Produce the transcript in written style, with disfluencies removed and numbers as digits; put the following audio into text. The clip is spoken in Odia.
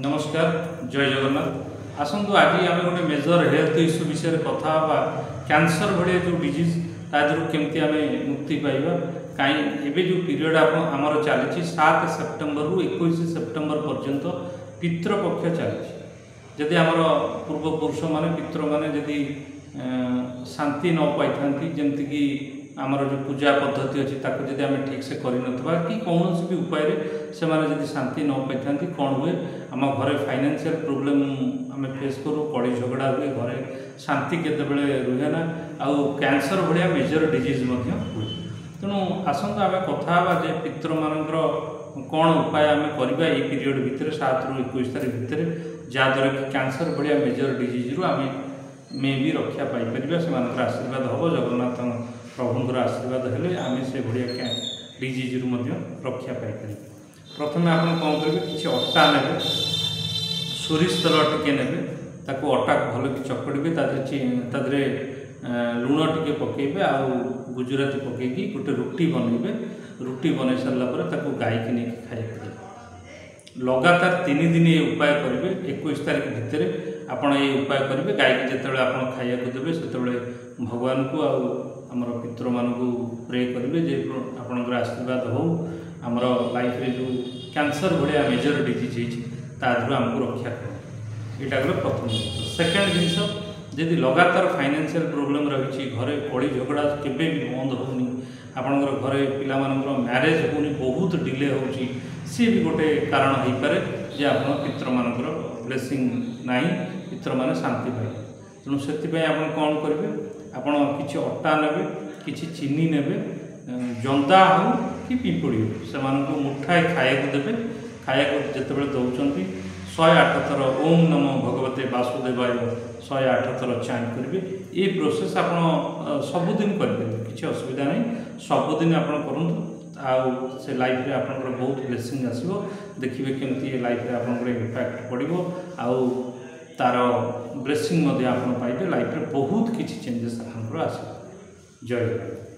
ନମସ୍କାର, ଜୟ ଜଗନ୍ନାଥ। ଆସନ୍ତୁ, ଆଜି ଆମେ ଗୋଟେ ମେଜର ହେଲ୍ଥ ଇସ୍ୟୁ ବିଷୟରେ କଥା ହେବା। କ୍ୟାନ୍ସର ଭଳିଆ ଯେଉଁ ଡିଜିଜ୍, ତା ଦେହରୁ କେମିତି ଆମେ ମୁକ୍ତି ପାଇବା। କାହିଁ ଏବେ ଯେଉଁ ପିରିୟଡ଼ ଆପଣ ଆମର ଚାଲିଛି, 7 ସେପ୍ଟେମ୍ବରରୁ 21 ସେପ୍ଟେମ୍ବର ପର୍ଯ୍ୟନ୍ତ ପିତୃପକ୍ଷ ଚାଲିଛି। ଯଦି ଆମର ପୂର୍ବପୁରୁଷମାନେ, ପିତୃମାନେ ଯଦି ଶାନ୍ତି ନ ପାଇଥାନ୍ତି, ଯେମିତିକି ଆମର ଯେଉଁ ପୂଜା ପଦ୍ଧତି ଅଛି, ତାକୁ ଯଦି ଆମେ ଠିକ୍ସେ କରିନଥିବା କି କୌଣସି ବି ଉପାୟରେ ସେମାନେ ଯଦି ଶାନ୍ତି ନ ପାଇଥାନ୍ତି, କ'ଣ ହୁଏ? ଆମ ଘରେ ଫାଇନାନ୍ସିଆଲ ପ୍ରୋବ୍ଲେମ୍ ଆମେ ଫେସ୍ କରୁ, କଳି ଝଗଡ଼ା ହୁଏ, ଘରେ ଶାନ୍ତି କେତେବେଳେ ରୁହେ ନା, ଆଉ କ୍ୟାନ୍ସର ଭଳିଆ ମେଜର ଡିଜିଜ୍ ମଧ୍ୟ ହୁଏ। ତେଣୁ ଆସନ୍ତୁ ଆମେ କଥା ହେବା ଯେ ପିତୃମାନଙ୍କର କ'ଣ ଉପାୟ ଆମେ କରିବା ଏଇ ପିରିୟଡ଼ ଭିତରେ, 7ରୁ 21 ତାରିଖ ଭିତରେ, ଯାହାଦ୍ୱାରା କି କ୍ୟାନ୍ସର ଭଳିଆ ମେଜର ଡିଜିଜ୍ରୁ ଆମେ ମେ ବି ରକ୍ଷା ପାଇପାରିବା। ସେମାନଙ୍କର ଆଶୀର୍ବାଦ ହେବ, ଜଗନ୍ନାଥ ପ୍ରଭୁଙ୍କର ଆଶୀର୍ବାଦ ହେଲେ ଆମେ ସେ ଭଳିଆ ଡିଜିଜ୍ରୁ ମଧ୍ୟ ରକ୍ଷା ପାଇପାରିବା। ପ୍ରଥମେ ଆପଣ କ'ଣ କରିବେ? କିଛି ଅଟା ନେବେ, ସୋରିଷ ତେଲ ଟିକେ ନେବେ, ତାକୁ ଅଟାକୁ ଭଲକି ଚକଡ଼ିବେ, ତା ଦେହରେ ଲୁଣ ଟିକେ ପକାଇବେ ଆଉ ଗୁଜୁରାତି ପକାଇକି ଗୋଟେ ରୁଟି ବନେଇବେ। ରୁଟି ବନେଇ ସାରିଲା ପରେ ତାକୁ ଗାଈକି ନେଇକି ଖାଇବାକୁ ଦେବେ। ଲଗାତାର 3 ଦିନ ଏ ଉପାୟ କରିବେ। 21 ତାରିଖ ଭିତରେ ଆପଣ ଏଇ ଉପାୟ କରିବେ। ଗାଈକି ଯେତେବେଳେ ଆପଣ ଖାଇବାକୁ ଦେବେ, ସେତେବେଳେ ଭଗବାନଙ୍କୁ ଆଉ ଆମର ପିତୃମାନଙ୍କୁ ପ୍ରେ କରିବେ ଯେ ଆପଣଙ୍କର ଆଶୀର୍ବାଦ ହେଉ, ଆମର ଲାଇଫରେ ଯେଉଁ କ୍ୟାନ୍ସର ଭଳିଆ ମେଜର ଡିଜିଜ୍ ହେଇଛି, ତା ଦେହରୁ ଆମକୁ ରକ୍ଷା କରନ୍ତୁ। ଏଇଟା ଗଲା ପ୍ରଥମ ଜିନିଷ। ସେକେଣ୍ଡ ଜିନିଷ, ଯଦି ଲଗାତାର ଫାଇନାନ୍ସିଆଲ ପ୍ରୋବ୍ଲେମ୍ ରହିଛି, ଘରେ କଳି ଝଗଡ଼ା କେବେ ବି ବନ୍ଦ ହେଉନି, ଆପଣଙ୍କର ଘରେ ପିଲାମାନଙ୍କର ମ୍ୟାରେଜ୍ ହେଉନି, ବହୁତ ଡିଲେ ହେଉଛି, ସିଏ ବି ଗୋଟେ କାରଣ ହେଇପାରେ ଯେ ଆପଣ ପିତୃମାନଙ୍କର ବ୍ଲେସିଂ ନାହିଁ, ପିତୃମାନେ ଶାନ୍ତି ପାଇବେ। ତେଣୁ ସେଥିପାଇଁ ଆପଣ କ'ଣ କରିବେ? ଆପଣ କିଛି ଅଟା ନେବେ, କିଛି ଚିନି ନେବେ, ଜନ୍ଦା ହେଉ କି ପିମ୍ପୁଡ଼ି ହେଉ, ସେମାନଙ୍କୁ ମୁଠାଏ ଖାଇବାକୁ ଦେବେ। ଖାଇବାକୁ ଯେତେବେଳେ ଦେଉଛନ୍ତି, 108 ଥର "ଓମ୍ ନମୋ ଭଗବତେ ବାସୁଦେବାୟ" 108 ଥର ଚାଣ୍ଟ କରିବେ। ଏଇ ପ୍ରୋସେସ୍ ଆପଣ ସବୁଦିନ କରିପାରିବେ, କିଛି ଅସୁବିଧା ନାହିଁ। ସବୁଦିନ ଆପଣ କରନ୍ତୁ ଆଉ ସେ ଲାଇଫରେ ଆପଣଙ୍କର ବହୁତ ବ୍ଲେସିଂ ଆସିବ। ଦେଖିବେ କେମିତି ଏ ଲାଇଫରେ ଆପଣଙ୍କର ଇମ୍ପାକ୍ଟ ପଡ଼ିବ ଆଉ ତାର ବ୍ଲେସିଂ ମଧ୍ୟ ଆପଣ ପାଇବେ। ଲାଇଫରେ ବହୁତ କିଛି ଚେଞ୍ଜେସ୍ ଆପଣଙ୍କର ଆସିବ। ଜୟ ଜଗନ୍ନାଥ।